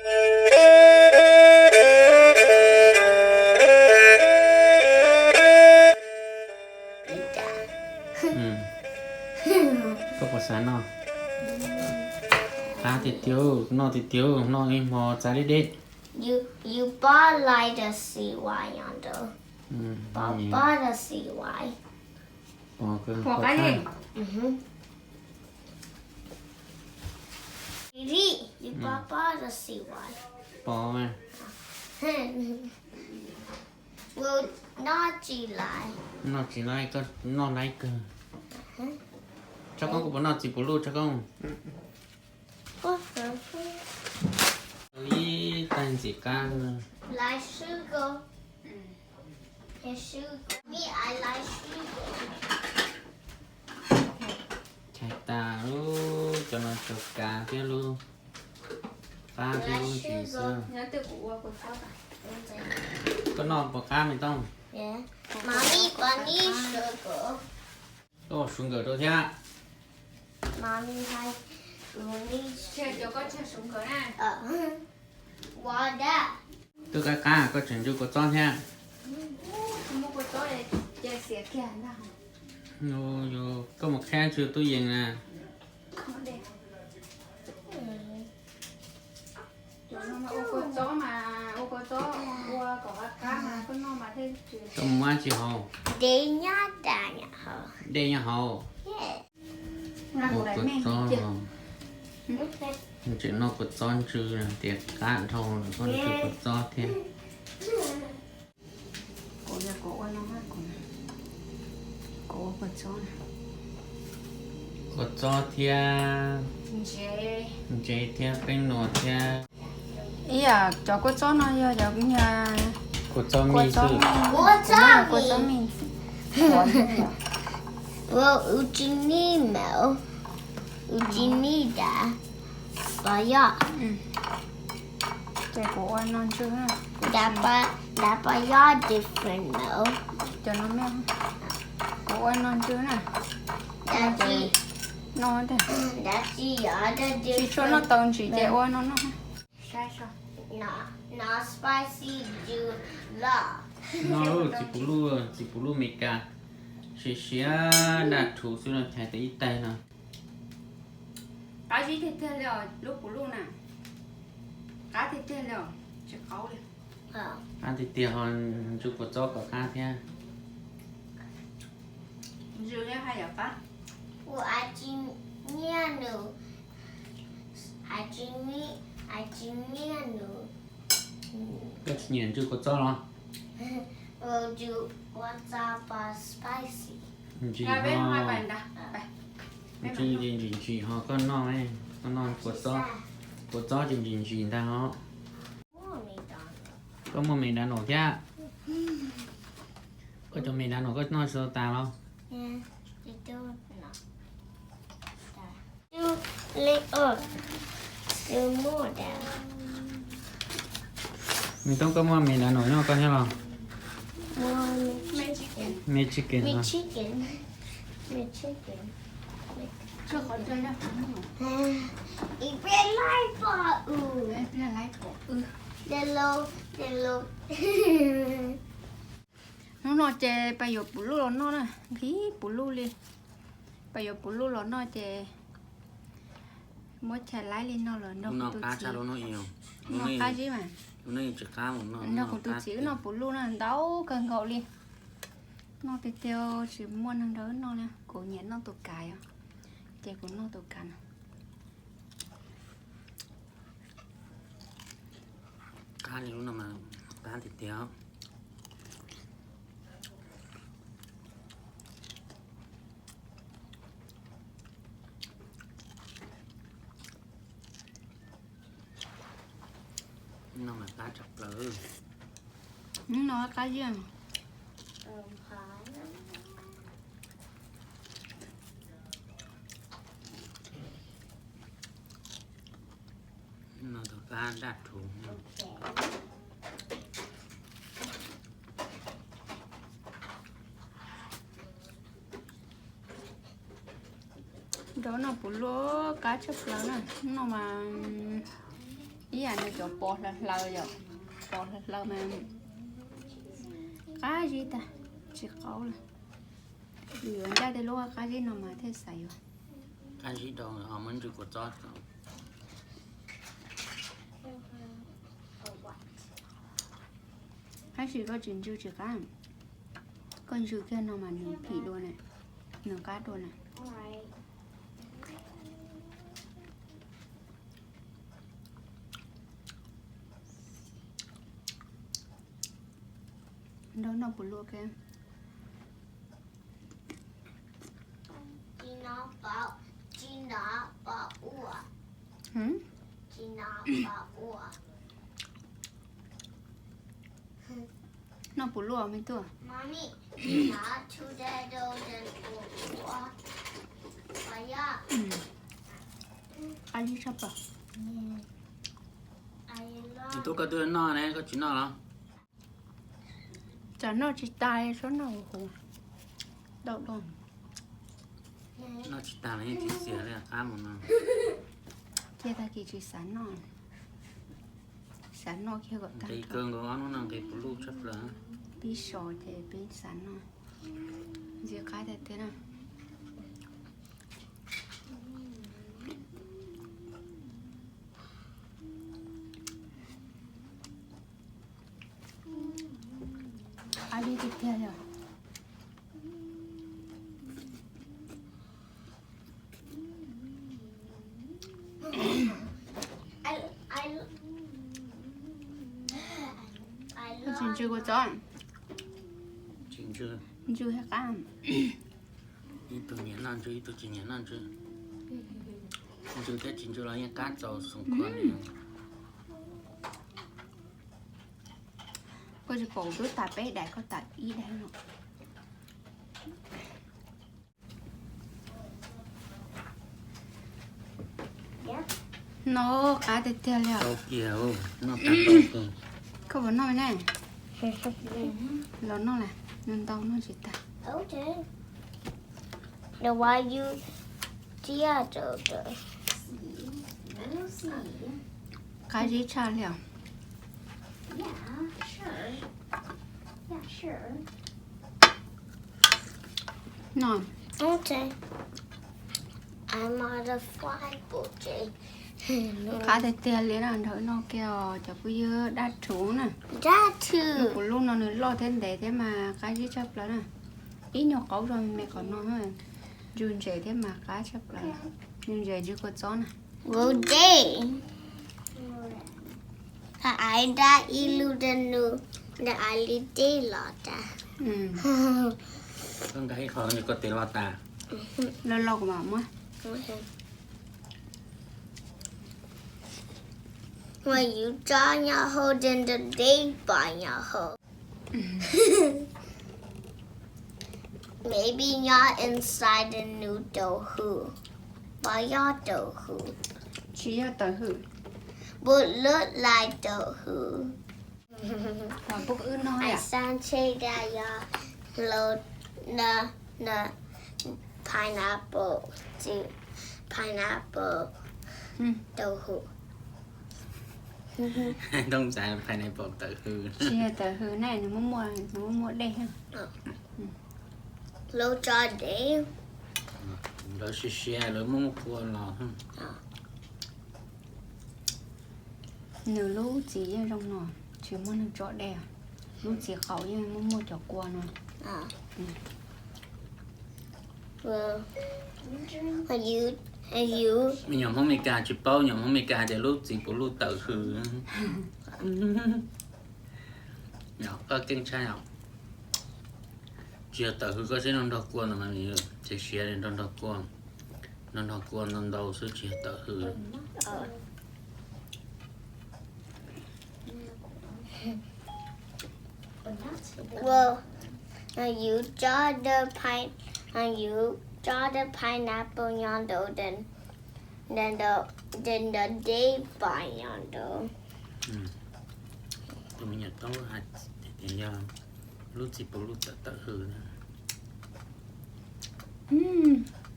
Koj puas xav noj? Qab tiag tiag, noj tiag tiag, noj ib hmo txav deb deb. You, you bought like the C Y on the, bought, bought the C Y. Pom qab li. Really? You bought, bought the C Y. Pom mas. Well, noj tsis laiv. Noj tsis laiv, koj noj laiv kawg. Tshaj koob, koj puas noj txiv puv luj, Tshaj koob? Ib tag ntxim qab. Like sugar. Sugar. Me, I like sugar. Chais tas lub, cov no cov kav thiab lub qab thiab lub ntsis xwb. Koj noj puas qab me tooj? Mommy, I need sugar. Koj ua sugar rau thiab. Mommy, I need sugar. Twb qab qab koj tseem ntsw kua txob thiab. Koj mus qheb tsw tub yees na. Koj mus ua tsis haus. Dej nyob hauv. Ua kua txob, tseem noj kua txob ntsw, tias qab dhau lawm koj ntsw kua txob thiab. Ua txob thiab, ntsev thiab, qeej nua thiab. Ib yam cov kua txob no yog cov kua txob mij xwb. Kua txob mij. Ua ua tsis nij mauv, ua tsis nij dav pos yoj. Ces kuv ua no ntsw na. Dav pos yoj different mauv. Cov no me, kuv ua no ntsw na. Dav tsis, no tiag. Dav tsis yog, tsis tshua noj tau ntsis ces ua no noj. No spicy juice loj. No txiv puv luj, txiv puv luj Meskas, siav siav daj rhuv xwb no, chais tau ib tais no. Qab zib tiag tiag li os lub puv luj na. Qab tiag tiag li os, tsis qaub li. Qab tiag tiag ho ntsw kua txob kom qab thiab. Ntsw thiab haj yam qab. Ua tsis nyiam nws, tsis nyiam nws. Koj tsis nyiam ntsw kua txob los? Ntsis ho, ntsw ntsis ntsis ho koj noj, koj noj kua txob, kua txob ces ntsis ntsis ntag ho. Koj muaj me dav naum thiab. Koj cov me dav naum koj noj tsis tau tas los? Me Toob, koj muaj me dav naum nyob koj thiab los? Me chicken los? Hnub no ces pais yuav puv luj los noj na, nqhis puv luj li. Pais yuav puv luj los noj ces muab chais laib li no los nrog kuv tus txiv. Noj qab zib mas. Nrog kuv tus txiv wb noj puv luj na, ntau kawg nkaus li. Noj tiag tiag tsis muaj neeg nrog wb noj na, kuv nyiam noj tus kav os, ces kuv noj tus kav no. Qab li lub no mas qab tiag tiag. No mas qab tshaj plaws. No qab zib. No tus qab daj rhuv. Nrog noj puv luj qab tshaj plaws na, no mas Ib yam nws cov pos hlaws hlaws yom, pos hlaws hlaws mas qab zib tag, tsis qaub lawm. Yuav ncaj tej lub qab zib no mas thiaj xav yuav. Qab zib rau ho muab ntsw kua txob. Tab sis koj tsis ntsw tsis qab, koj ntsw kiag no mas nws phim dua na, nws qab dua na. Nrog noj puv luaj kiag. Noj puv luaj me tub. Qab zib tshaj plaws. Tub koj twb noj ne, koj tsis noj los? Tsam noj tsis tas, txhob noj huv huv. Dau dau. Noj tsis tas los yeej tsis xiav li qab mus no. Cia tag kis tsis xav noj, xav noj kiag kom tag. Nqis kawg nkaus, ob hnub no nqis puv luj tshaj plaws. Pib so ces pib xav noj. Ntxim qab tiag tiag na. Qab zib tiag tiag li os. Koj tsis ntsw kua txob? Ntsw thiab qab. Ib tug nyiam noj ntsw, ib tug tsis nyiam noj ntsw. Ntsw thiab tsis ntsw los yeej qab txaus xoom khuav li. Koj tsis pom twb tas peb daim, koj tas ib daim no. Noj qab tiag tiag li os. Koj puas noj me ne? Los noj las, noj ntau noj tsis tag. Qab zib tshaj li os. No. Qab tiag tiag li na, nrog wb noj kiag os cov phooj ywg dab rhuv na. Dab rhuv. Puv luj no nws loj thiab ntev thiab mas qab zib tshaj plaws na. Ib nyuag qaub zog me qhov no, ntsw ntses thiab mas qab tshaj plaws. Ntsw ntses ntsw kua txob na. Aiv dab ib lub dab nus, dab aiv li teb los tas. Koj nqa ib qho nws koj tes los tas. Loj loj kuv mam muab. Uas yus tso nyob hauv, then the day pom nyob hauv. Maybe nyob inside the new tau hwm. Pom yog tau hwm. Tsis yog tau hwm. But look like tau hwm. Xav ntshe da yog los na, na pineapple, pineapple tau hwm. Too xav pineapple tawm hws. Tsis yog tawm hws ne, nws muaj muaj, nws muaj muaj dej. Lawv tso dej. Lawv siav siav lawv muaj muaj kua los. Nws lub txiv yeej zoo no, tsis muaj neeg tso dej. Lub txiv qaum yeej muaj muaj cov kua no. Me nyuam Hmoob Mes Kas tsis paub, nyuam Hmoob Mes Kas hais tias lub txiv puv luj tawm hws. Koj keej tshaj os. Tsis yog tawm hws koj seb nrog nrog kua no mas, siav siav li nrog nrog kua, nrog nrog kua ntau ntau xwb tsis yog tawm hws. Well, yus tso the pine, yus tso the pineapple nyob ntawd, then, then the, then the day pom nyob ntawd. Tus me nyuam tub hais tias yog lub txiv puv luj tawm tawm hws na.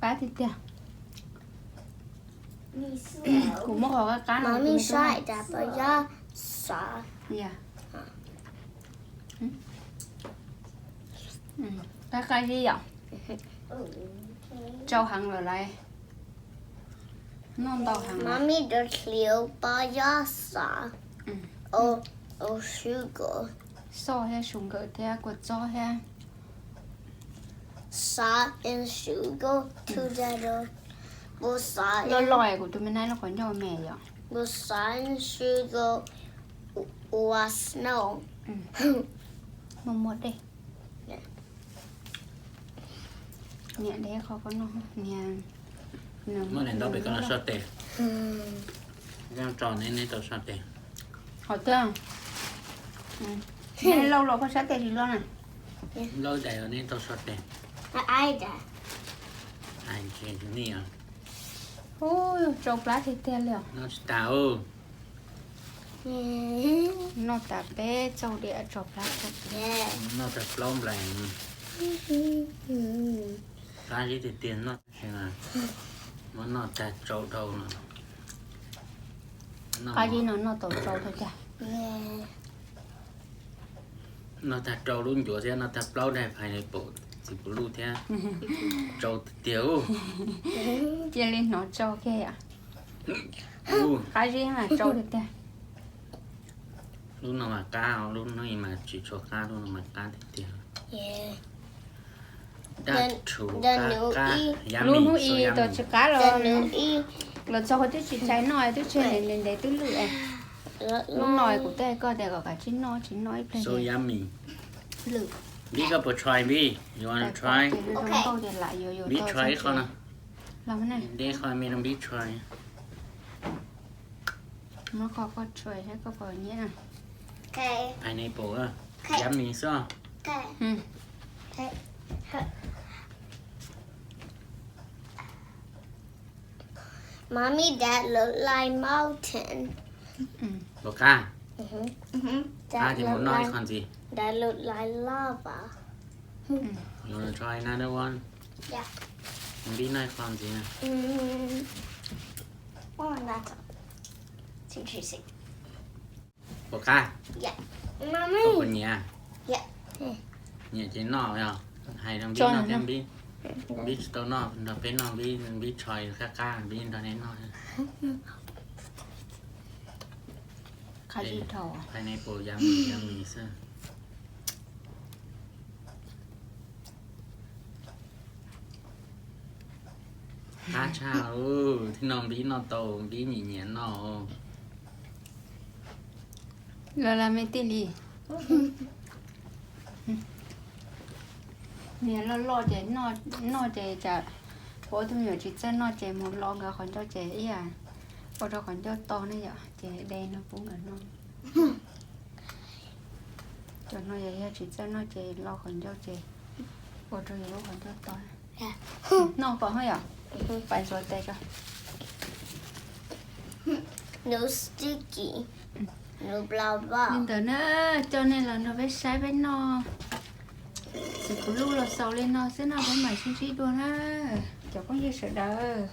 Qab tiag tiag. Kuv muab qhov qab qab no. Mami saib tas pos yob xov. Qab qab zib yom. Tsau heev lawm lauj. Noj ntau heev. Mami rov hliv pos yob xov. Sugar. Salt thiab sugar thiab kua txob thiab. Salt and sugar together. Put salt loj loj kuv tus me nab lub qhov ncauj me yom. Put salt and sugar was snow. Muaj muaj dej. Niam de qhov koj noj, niam. Muab daim ntaub pem koj los soj tes. Tso neb, neb tau soj tes. Hov tiag. Neb lauj los koj sab tes tsis loj na. Lauj daim neb tau soj tes. Ua, tsau plab tiag tiag li os. Noj tsis tas. Noj tas peb txaus diam tsau plab. Noj tag plaub nplaim. Qab zib tiag tiag noj. Muab noj tag tsau dhau no. Qab zib no noj tau tsau dhau tiag. Noj tag rau lub ncuav thiab noj tag plaub daim pineapple, txiv puv luj thiab. Tsau tiag tiag. Cia li hnov tsau kiag yom. Qab zib mas tsau tiag tiag. Lub no mas qab, lub no mas tsis tshua qab, lub no mas qab tiag tiag. Dab rhuv qab qab, yummy, so yummy. Lub hnub ib tau tsis qab los, los txog twb tsis txais noj, twb tseg ntev ntev twb lwj. Lub no kuv teb koj tias kom kav tsij noj, tsis noj ib pliag so yummy. Nbib, koj puas try Nbib? You wanna try? Nbib try ib qho no. Nbib qho me no Nbib try. Muab qhov koj try saib koj puas nyiam. Pineapple, yummy xwb. Mommy, that look like mountain. Puas qab? Qab ces mus noj ib qho ntxiv. That look like lava. You wanna try another one? Yeah. Nbib noj ib qho ntxiv na. Puas qab? Koj puas nyiam? Nyiam ces noj yog. Hais rau Nbib noj thiab Nbib. Nbib tsis tau noj, nrog peb noj, Nbib try qab qab, Nbib nrog nej noj. Pineapple yummy yummy xwb. Qab tshaj, tib no Nbib noj tau, Nbib nyiam nyiam noj. Los las me tij li. Niag loj loj ces noj ces tsam pom tus me nyuam tsis txawj noj ces mus lo nkawd qhov ncauj ces ib yam ua rau qhov ncauj to ne yom, ces de no pub nkawd noj. Cov no yog yog tsis txawj noj ces lo qhov ncauj ces ua rau yus lub qhov ncauj to. Noj ko hab yom. Pais ntxuav tes tso. Nws sticky. Nws bla bla. Li ntawd na, coj nej los nrog peb saib peb noj. Txiv kuv lub los xaus li no xwb no, peb mam sib ntsib dua na cov phooj ywg sawv daws.